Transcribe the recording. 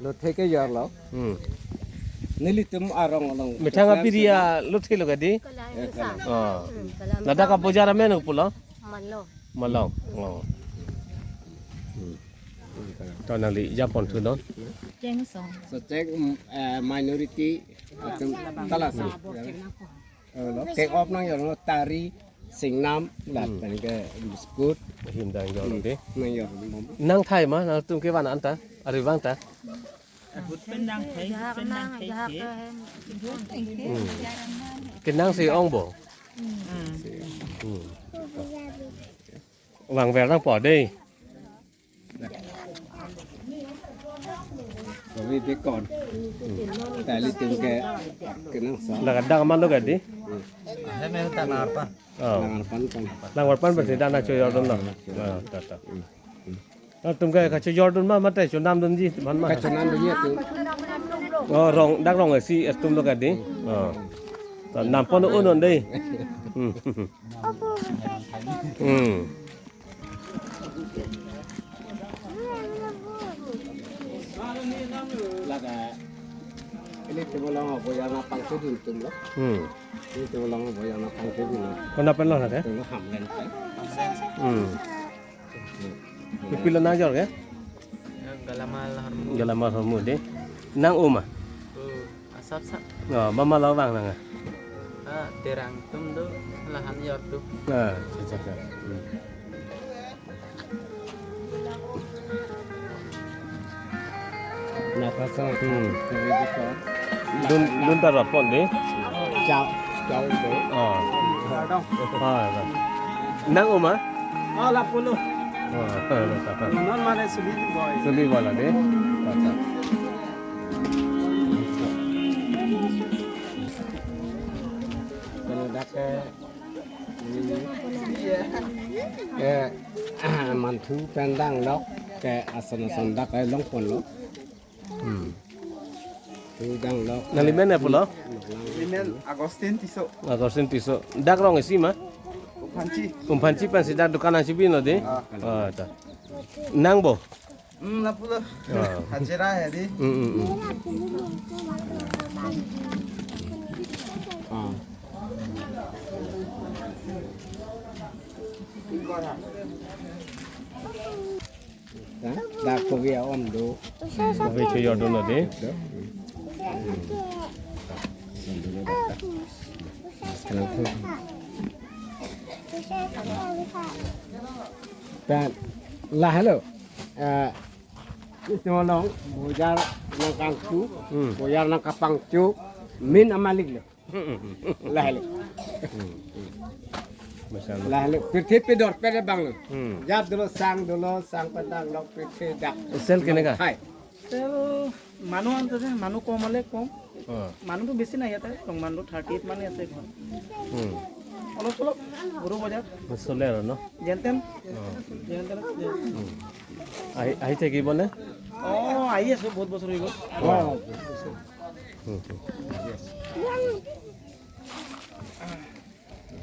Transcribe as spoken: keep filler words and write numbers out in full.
Lothe kejorlo. Hmm. Nelitum arong along. Methang apiri along lothe lo kadi? Kalang. Eh, kalang. Oh. Hmm, kalang. Ladak abojar amen pulo? Malong. Malong. Oh. Hmm. To nangli japonthu non. Cheng song. So cheng, mm, eh, minority atum talas. Eh, lo, take off nangjorlo, tari, singnam, lat, hmm, pen ke biscuit. Him nangjorlo de. Nangjorlo. Nang thai ma, nangtum kevan anta, arivang ta. Ahut pen nang thai, jahak pen nang nang, thai jahak ke. Ke hem. Hmm. Kenang si ong bo. Hmm. Hmm. Vangver nangpo de. Kami bekon. Tali tum ke kenang sa. Ladak aman lo kadi? Ahem, eh, tak lapar. Oh. Nang pan pan. Nang pan pasti dana chojordunlo. Ah, ta, ta. Nangtum ke kachojordun ma, mate chonamdunji, man ma. Kachonamdunji atum. Oh, rong, dak rong isi atum lo kadi. Oh. Ta nampon un-un dei. Hmm. Hmm. Laga, ilitum along boyar nangpangchedun atum lo. Hmm. Ilitum along boyar nangpangchedun lo. Konat pen lo nake? Ilitum Hamren pen. Hmm. Kopilo nangjor ke? Galamal Hormu. Galamal Hormu de. Nang-o ma? Oh, asapsa. Oh, mama lo vang nang, ah? Ah, derang atum do, lahan jor do. Ah, acha, acha. Hmm. Napa sa? Hmm. Dun, dun ta rapon de. Chao, chao de. Ah. Ah, nang-o ma? Oh, lapulo. Ah, non mane suli boy. Suli bola de. Acha. Kalau dak, eh, eh, manthu pen danglok ke ason ason dak, eh, longponlo. Hmm. Thu danglok. Nangli men ne pulo? Neli men Agustin Tisso. Agustin Tisso. Dak rong isi ma? Umphanchi. Umphanchi pensi dak dukan nangchibinlo de? Ah. Oh, ta. Nang bo? Hmm, lapulo. Ah. Hajira ya di. Hmm, hmm, hmm. Ah. Dak kopi a-om do. Kopi chojordunlo de. Pen lahelo. Eh, ilitum along boyar nangkangchu, hmm, boyar nangkapangchu, min amalik lo. Lahelo. Hmm. Masya Allah. Lahelo. Pirthe pedor pede banglo. Hmm. Jat dolo, sang dolo, sang pen danglok, pirthe dak. Sale keneka? Hai. Sale manu anta je, manu kom ale kom. Oh. Manu to besi nai anta, tong manu thirty eight manu ase ghor. Hmm. Olop solop, guru bajar. Sale aro no? Jenten. Oh. Jenten. Hmm. Ahi, ahi thekibone? Oh, ahi aso, bahut bosor hoi gol. Oh. Hmm, hmm.